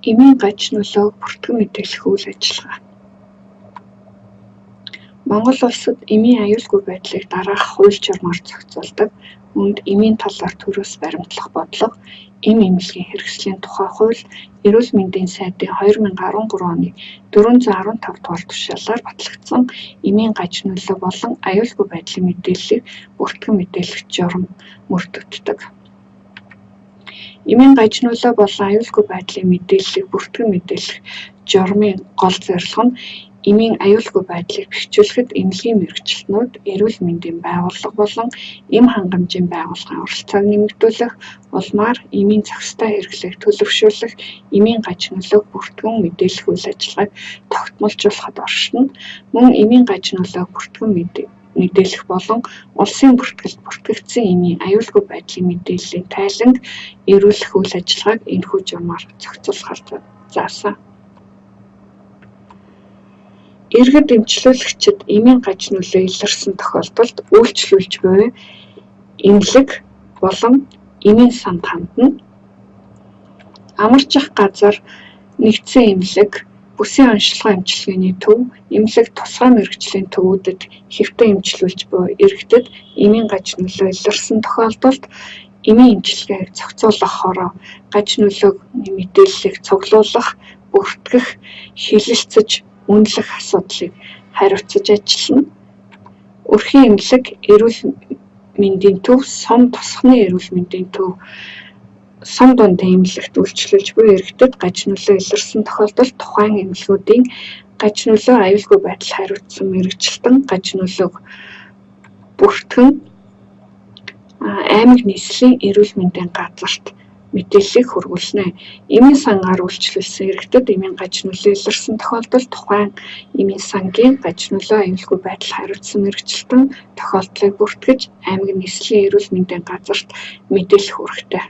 Эмийн гаж нөлөөг бүртгэн мэдээлэх үйл ажиллагаа. Монгол улсад эмийн аюулгүй байдлыг дараах хууль журмаар зохицуулдаг. Үүнд эмийн талаар төрөөс баримтлах бодлого, эм эмнэлгийн хэрэгслийн тухай хууль, Эрүүл мэндийн сайдын 2013 оны 415 дугаар тушаалаар батлагдсан эмийн гаж нөлөө болон аюулгүй байдлын мэдээллийг бүртгэн мэдээлэх журам мөрдөгддөг. Эмийн гаж нөлөө болон аюулгүй байдлын мэдээллийг бүртгэн мэдээлэх журмын гол зорилго нь эмийн аюулгүй байдлыг бэхжүүлэхэд эмнэлгийн мэргэжилтнүүд, эрүүл мэндийн байгууллага болон эм хангамжийн байгууллагын оролцоог нэмэгдүүлэх, улмаар эмийн зохистой хэрэглээг төлөвшүүлэх, эмийн гаж нөлөөг бүртгэн мэдээлэх үйл ажиллагааг тогтмолжуулахад оршино. Мөн эмийн гаж нөлөөг бүртгэн мэдээлэх болон улсын бүртгэлд бүртгэгдсэн эмийн аюулгүй байдлын мэдээллийн тайланг эрүүлэх үйл ажиллагааг энэхүү журмаар зохицуулахар заасан. Иргэд эмчлүүлэгчид эмийн гаж нөлөө илэрсэн тохиолдолд үйлчлүүлж буй эмнэлэг болон эмийн санд хандана. Амарчих газар, нэгдсэн эмнэлэг, бүсийн оношилгоо эмчилгээний төв, эмнэлэг тусгай мэргэжлийн төвүүдэд хэвтэн эмчлүүлж буй иргэдэд эмийн гаж нөлөө илэрсэн тохиолдолд эмийн эмчилгээг зохицуулах хороо, гаж нөлөөний мэдээллийг цуглуулах, бүртгэх, хэлэлцэж үнэлэх асуудлыг хариуцаж ажиллана. Өрхийн эмнэлэг, эрүүл мэндийн төв, сум тосгоны эрүүл мэндийн төв, сум дундын эмнэлэгт үйлчилж буй иргэдэд гаж нөлөө илэрсэн тохиолдолд тухайн эмнэлгүүдийн гаж нөлөө аюулгүй байдал хариуцсан мэргэжилтэн гаж нөлөөг бүртгэн аймаг нийслэлийн эрүүл мэндийн газарт мэдээллийг хүргүүлнэ. Эмийн сангаар үйлчилсэн иргэдэд эмийн гаж нөлөө илэрсэн тохиолдолд тухайн эмийн сангийн гаж нөлөө аюулгүй байдал хариуцсан мэргэжилтэн тохиолдлыг бүртгэж аймаг нийслэлийн эрүүл мэндийн газарт мэдээлэх үүрэгтэй.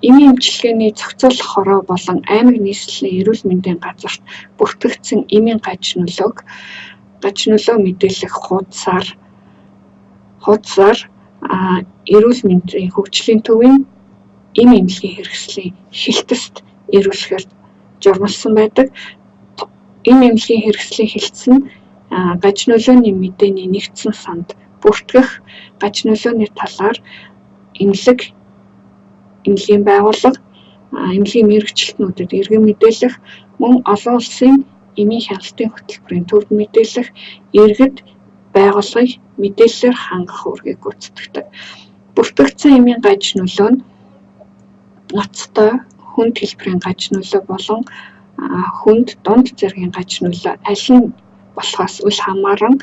Эмийн эмчилгээний зохицуулах хороо болон аймаг нийслэлийн эрүүл мэндийн газарт бүртгэгдсэн эмийн гаж нөлөө мэдээлэх хуудасаар эрүүл мэндийн хөгжлийн төвийн эм эмнэлгийн хэрэгслийн хэлтэст эрүүлэхээр журмалсан байдаг. Эм эмнэлгийн хэрэгслийн хэлтэс нь гаж нөлөөний мэдээний нэгдсэн санд бүртгэх, гаж нөлөөний талаар эмнэлэг, эмнэлгийн байгууллага, эмнэлгийн мэргэжилтнүүдэд эргэн мэдээлэх, мөн олон улсын эмийн хяналтын хөтөлбөрийн төвд мэдээлэх, иргэд байгууллагыг мэдээллээр хангах үүргийг гүйцэтгэдэг. Бүртгэгдсэн эмийн гаж нөлөө нь ноцтой хүнд хэлбэрийн гаж нөлөө болон хүнд дунд зэргийн гаж нөлөө аль нь болохоос үл хамааран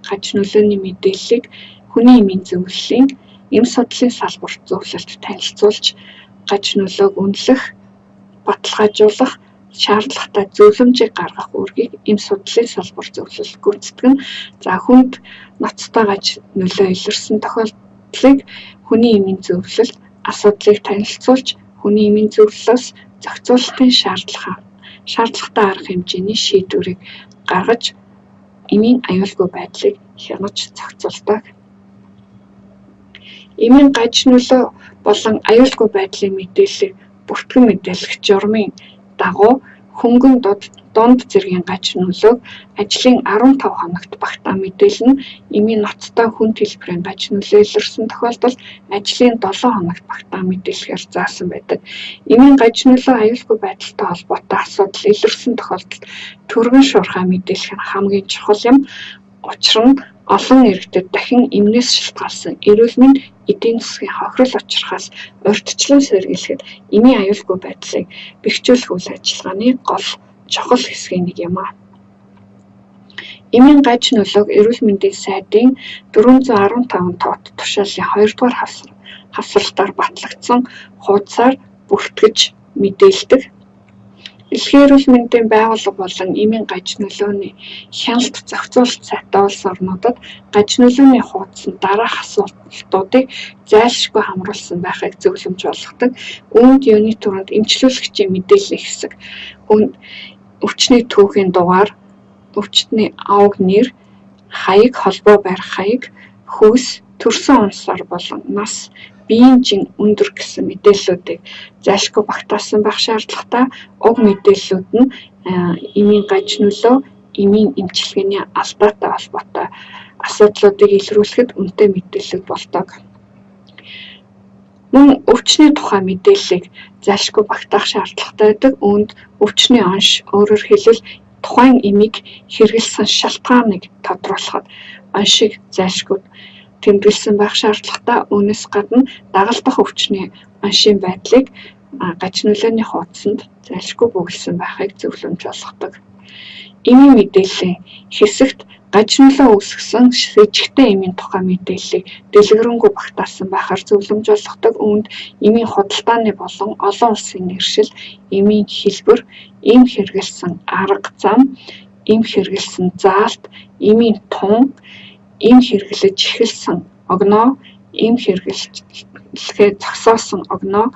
гаж нөлөөний мэдээллийг хүний эмийн зөвлөлийн эм судлалын салбарт зөвлөлт танилцуулж гаж нөлөөг үнэлэх, баталгаажуулах, шаардлагатай зөвлөмжийг гаргах үүргийг эм судлалын салбар зөвлөл гүйцэтгэнэ. За хүнд ноцтой гаж нөлөө илэрсэн тохиолдлыг хүний эмийн зөвлөлд асуудлыг танилцуулж хүний эмийн зөвлөлөөс зохицуулалтын шаардлагатай арга хэмжээний шийдвэрийг гаргаж эмийн аюулгүй байдлыг хянаж зохицуулдаг. Эмийн гаж нөлөө болон аюулгүй байдлын мэдээллийг бүртгэн мэдээлэх журмын дагуу хөнгөн дунд зэргийн гаж нөлөөг ажлын 15 хоногт багтаа мэдээлнэ. Эмийн ноцтой хүнд хэлбэрийн гаж нөлөө илэрсэн тохиолдолд ажлын 7 хоногт багтаа мэдээлэхээр заасан байдаг. Эмийн гаж нөлөө аюулгүй байдалтай холбоотой асуудал илэрсэн тохиолдолд түргэн шуурхай мэдээлэх нь хамгийн чухал юм. Учир нь олон иргэдэд дахин эмнээс шалтгаалсан эрүүл мэнд эдийн засгийн хохирол учрахаас урьдчилан сэргийлэхэд эмийн аюулгүй байдлыг бэхжүүлэх үйл ажиллагааны гол чухал хэсгийн нэг юм. Эмийн гаж нөлөөг эрүүл мэндийн сайдын 415 тоот тушаалын 2 дугаар хавсралтаар батлагдсан хуудасаар бүртгэж мэдээлдэг. Дэлхийн эрүүл мэндийн байгууллага болон эмийн гаж нөлөөний хяналт зохицуулалт сайтай улс орнуудад гаж нөлөөний хуудас нь дараах асуултуудыг зайлшгүй хамруулсан байхыг зөвлөмж болгодог. Үүнд юуны түрүүнд эмчлүүлэгчийн мэдээллийн хэсэг, өвчний түүхийн дугаар, өвчтний овг нэр, хаяг, холбоо барих хаяг, хүйс, төрсөн он сар болон нас, биеийн жин өндөр гэсэн мэдээллүүдийг зайлшгүй багтаасан байх шаардлагатай. Уг мэдээллүүд нь эмийн гаж нөлөө, эмийн эмчилгээний алдаатай холбоотой асуудлуудыг илрүүлэхэд үнэтэй мэдээлэл болдог. Мөн өвчний тухай мэдээллийг зайлшгүй багтаах шаардлагатай байдаг. Үүнд өвчний онш, өөрөөр хэлбэл тухайн эмийг хэрэглэсэн шалтгааныг тодруулахад оншийг зайлшгүй тэмдэглэсэн байх шаардлагатай. Үүнээс гадна дагалдах өвчний оншийн байдлыг гаж нөлөөний хуудсанд зайлшгүй бөглөсөн байхыг зөвлөмж болгодог. Эмийн мэдээллийн хэсэгт гаж нөлөө үүсгэсэн сэжигтэй эмийн тухай мэдээллийг дэлгэрэнгүй багтаасан байхаар зөвлөмж болгодог. Үүнд эмийн худалдааны болон олон улсын нэршил, эмийн хэлбэр, эм хэрэглэсэн арга зам, эм хэрэглэсэн заалт, эмийн тун, эм хэрэглэж эхэлсэн огноо, эм хэрэглэхээ зогсоосон огноо,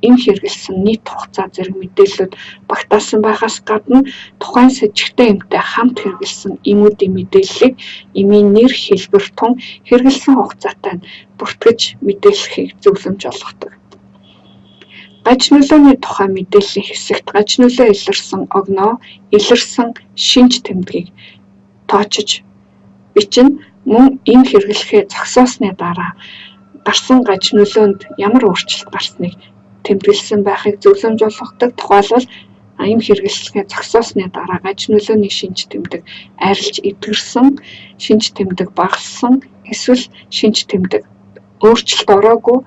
эм хэрэглэсэн нийт хугацаа зэрэг мэдээллүүд багтаасан байхаас гадна тухайн сэжигтэй эмтэй хамт хэрэглэсэн эмүүдийн мэдээллийг эмийн нэр, хэлбэр, тун, хэрэглэсэн хугацаатай нь бүртгэж мэдээлэхийг зөвлөмж олгодог. Гаж нөлөөний тухай мэдээллийн хэсэгт гаж нөлөө илэрсэн огноо, илэрсэн шинж тэмдгийг тоочж бичнэ. Мөн эм хэрэглэхээ зогсоосны дараа гарсан гаж нөлөөнд ямар өөрчлөлт гарсныг тэмдэглэсэн байхыг зөвлөмж болгодог. Тухайлбал эм хэрэглэхээ зогсоосны дараа гаж нөлөөний шинж тэмдэг арилж эдгэрсэн, шинж тэмдэг багассан, эсвэл шинж тэмдэг өөрчлөлт ороогүй,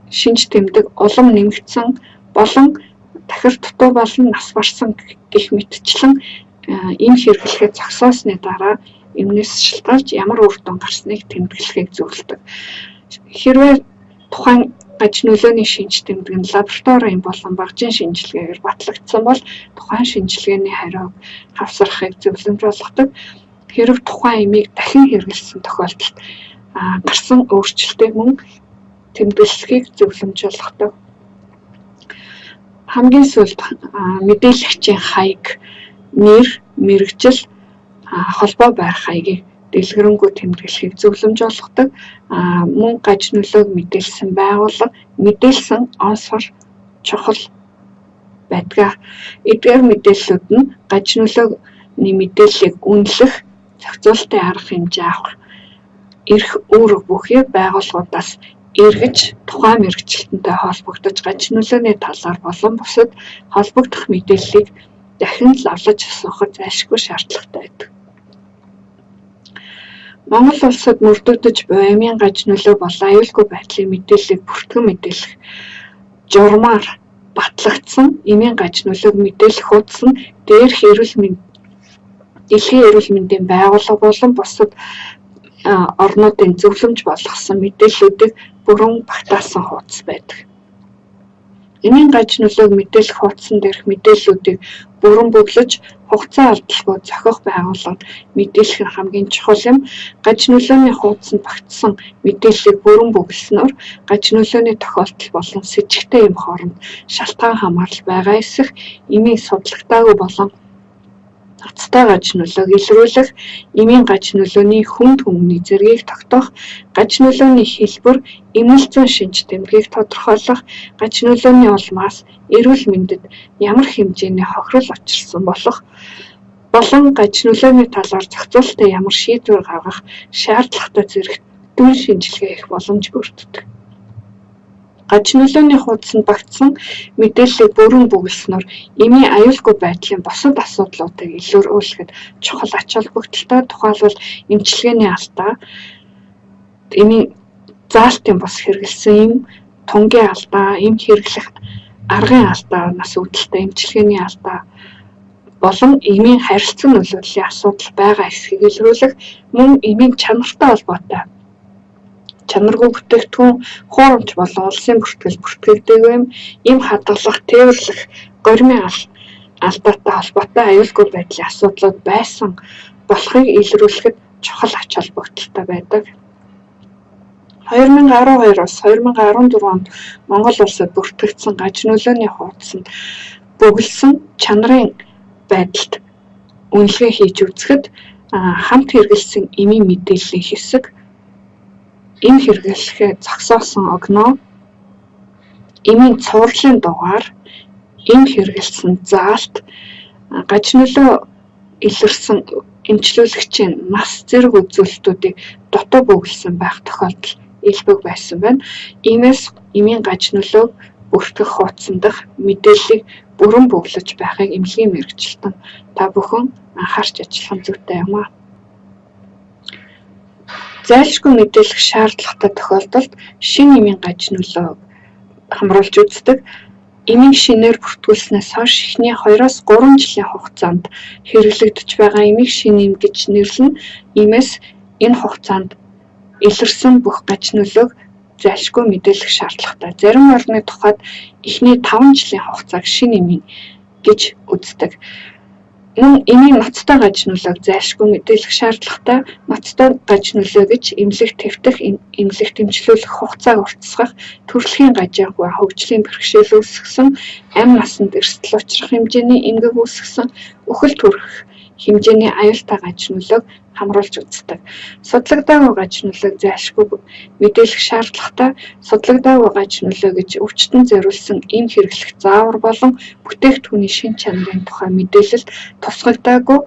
шинж тэмдэг улам нэмэгдсэн болон тахир дутуу болон нас барсан гэх мэтчлэн эм хэрэглэхээ зогсоосны дараа эмнээс шалтгаалж ямар үр дүн гарсныг тэмдэглэхийг зөвлөдөг. Хэрвээ тухайн гаж нөлөөний шинж тэмдэг нь лабораторийн болон багжийн шинжилгээгээр батлагдсан бол тухайн шинжилгээний хариуг хавсарахыг зөвлөмж болгодог. Хэрв тухайн эмийг дахин хэрэглэсэн тохиолдолд гарсан өөрчлөлтийг мөн тэмдэглэхийг зөвлөмж болгодог. Хамгийн сүүлд мэдээлэгчийн хаяг, нэр, мэргэжил, холбоо байрах хаягийг дэлгэрэнгүй тэмдэглэхийг зөвлөмж болгодог. Мөн гаж нөлөөг мэдээлсэн байгууллага, мэдээлсэн он сар чухал байдаг. Эдгээр мэдээллүүд нь гаж нөлөөний мэдээллийг үнэлэх, зохицуулалтын арга хэмжээ авах эрх үүрэг бүхий байгууллагуудаас эргэж тухайн мэргэжилтэнтэй холбогдож гаж нөлөөний талаар болон бусад холбогдох мэдээллийг дахин лавлаж асуухад зайлшгүй шаардлагатай байдаг. Монгол улсад мөрдөгдөж буй эмийн гаж нөлөө болон аюулгүй байдлын мэдээллийг бүртгэн мэдээлэх журмаар батлагдсан эмийн гаж нөлөөг мэдээлэх хуудас нь дээрх эрүүл мэнд, дэлхийн эрүүл мэндийн байгууллага болон бусад орнуудын зөвлөмж болгосон мэдээллүүдийг бүрэн багтаасан хуудас байдаг. Эмийн гаж нөлөөг мэдээлэх хуудсан дээрх мэдээллүүдийг бүрэн бөглөж, хугацаа алдалгүй зохих байгууллагад мэдээлэх нь хамгийн чухал юм. Гаж нөлөөний хуудсанд багтсан мэдээллийг бүрэн бөглөснөөр гаж нөлөөний тохиолдол болон сэжигтэй эм хооронд шалтгаан хамаарал байгаа эсэх, эмийн судалгатаагүй болон ноцтой гаж нөлөөг илрүүлэх, эмийн гаж нөлөөний хүнд хүмүүний зэргийг тогтоох, гаж нөлөөний хэлбэр, эмнэл зүйн шинж тэмдгийг тодорхойлох, гаж нөлөөний улмаас эрүүл мэндэд ямар хэмжээний хохирол учирсан болох болон гаж нөлөөний талаар зохицуулалтын ямар шийдвэр гаргах шаардлагатай зэрэгт дүн шинжилгээ хийх боломж бүрддэг. Гаж нөлөөний хуудсанд багтсан мэдээллийг бүрэн бөглөснөөр эмийн аюулгүй байдлын бусад асуудлуудыг илрүүлэхэд чухал ач холбогдолтой. Тухайлбал эмчилгээний алдаа, эмийн заалтын бус хэрэглэсэн эм, тунгийн алдаа, эм хэрэглэх аргын алдаанаас үүдэлтэй эмчилгээний алдаа болон эмийн харилцан нөлөөллийн асуудал байгаа эсэхийг илрүүлэх, мөн эмийн чанартай холбоотой чанаргүй бүтээгдэхүүн, хуурамч болон улсын бүртгэл бүртгэгдээгүй эм, эм хадгалах, тээвэрлэх горимын алдаатай холбоотой аюулгүй байдлын асуудлууд байсан болохыг илрүүлэхэд чухал ач холбогдолтой байдаг. 2012-оос 2014 онд Монгол улсад бүртгэгдсэн гаж нөлөөний хуудсанд бөглөсөн чанарын байдалд үнэлгээ хийж үзэхэд хамт хэрэглэсэн эмийн мэдээллийн хэсэг Эм хэрэглэхээ зогсоосон огноо, эмийн цувралын дугаар, эм хэрэглэсэн заалт, гаж нөлөө илэрсэн эмчлүүлэгчийн нас зэрэг үзүүлэлтүүдийг дутуу бөглөсөн байх тохиолдол элбэг байсан байна. Иймээс эмийн гаж нөлөөг бүртгэх хуудсан дахь мэдээллийг бүрэн бөглөж байхыг эмнэлгийн мэргэжилтэн та бүхэн анхаарч ажиллах нь зүйтэй юм аа. Зайлшгүй мэдээлэх шаардлагатай тохиолдолд шинэ эмийн гаж нөлөөг хамруулж үздэг. Эмийн шинээр бүртгүүлснээс хойш эхний 2-3 жилийн хугацаанд хэрэглэгдэж байгаа эмийг шинэ эм гэж нэрлэнэ. Иймээс энэ хугацаанд илэрсэн бүх гаж нөлөөг зайлшгүй мэдээлэх шаардлагатай. Зарим орны тухайд эхний 5 жилийн хугацааг шинэ эмийн гэж үздэг. Мөн эмийн ноцтой гаж нөлөөг зайлшгүй мэдээлэх шаардлагатай. Ноцтой гаж нөлөө гэж эмнэлэг твтэх, эмнэлэгт эмчлүүлэх хугацааг уртасгах, төрөлхийн гажаагүй хөгжлийн бэрхшээл үүсгэсэн, амь насанд эрсдэл учрах хэмжээний эмгэг үүсгэсэн, үхэл төрөх хэмжээний аюултай гаж нөлөөг хамруулж үздэг. Судлагдаагүй гаж нөлөөг зайлшгүй мэдээлэх шаардлагатай. Судлагдаагүй гаж нөлөө гэж өвчтөн зориулсан эм хэрэглэх заавар болон бүтээгдэхүүний шинж чанарын тухай мэдээлэл тусгагдаагүй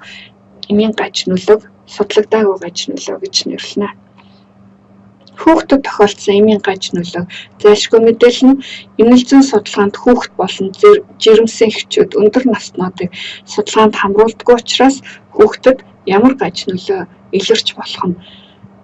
эмийн гаж нөлөөг судлагдаагүй гаж нөлөө гэж нэрлэнэ. Хүүхдэд тохиолдсон эмийн гаж нөлөөг зайлшгүй мэдээлнэ. Эмнэл зүйн судалгаанд хүүхэд болон жирэмсэн эхчүүд өндөр наснуудыг судалгаанд хамруулдаггүй учраас хүүхдэд ямар гаж нөлөө илэрч болох нь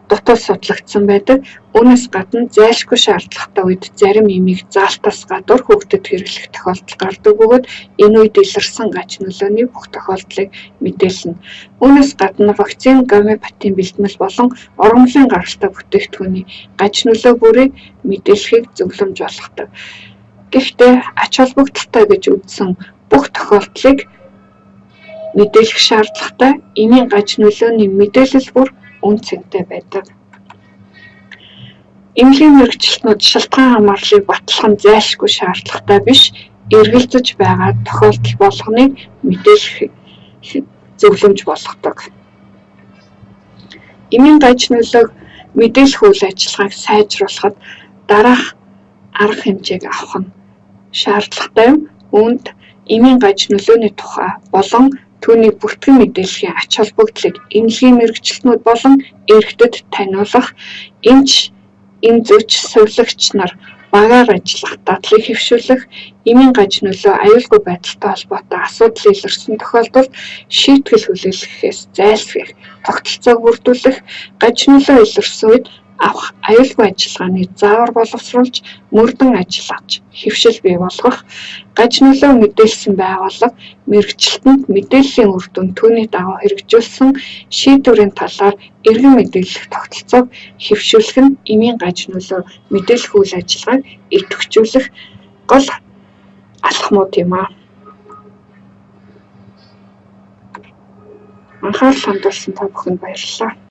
дутуу судлагдсан байдаг. Үүнээс гадна зайлшгүй шаардлагатай үед зарим эмийг заалтаас гадуур хүүхдэд хэрэглэх тохиолдол гардаг бөгөөд энэ үед илэрсэн гаж нөлөөний бүх тохиолдлыг мэдээлнэ. Үүнээс гадна вакцин, гомеопатийн бэлтгэл болон ургамлын гаралтай бүтээгдэхүүний гаж нөлөө бүрийг мэдээлэхийг зөвлөмж болгодог. Гэхдээ ач холбогдолтой гэж үзсэн бүх тохиолдлыг мэдээлэх шаардлагатай. Эмийн гаж нөлөөний мэдээлэл бүр үн цэнтэй байдаг. Эмнэлгийн мэргэжилтнүүд шалтгаан хамаарлыг батлах нь зайлшгүй шаардлагатай биш, эргэлзэж байгаа тохиолдол болгоныг мэдээлэх зөвлөмж болгодог. Эмийн гаж нөлөөг мэдээлэх үйл ажиллагааг сайжруулахад дараах арга хэмжээг авах нь шаардлагатай юм. Үүнд эмийн гаж нөлөөний тухай болон түүний бүртгэн мэдээллийн ач холбогдлыг эмнэлгийн мэргэжилтнүүд болон иргэдэд таниулах, эмч, эм зүйч, сувилагч нар багаар ажиллах дадлыг хэвшүүлэх, эмийн гаж нөлөө аюулгүй байдалтай холбоотой асуудал илэрсэн тохиолдолд шийтгэл хүлээлгэхээс зайлсхийх, тогтолцоог бүрдүүлэх, гаж нөлөө илэрсэн үед авах аюулгүй ажиллагааны заавар боловсруулж мөрдөн ажиллаж хэвшил бий болгох, гаж нөлөө мэдээлсэн байгууллага мэргэжилтэнд мэдээллийн үр дүн түүний дагуу хэрэгжүүлсэн шийдвэрийн талаар эргэн мэдээлэх тогтолцоог хэвшүүлэх нь эмийн гаж нөлөө мэдээлэх үйл ажиллагааг идэвхжүүлэх гол алхмууд юм аа. Анхаарал хандуулсан та бүхэнд баярлалаа.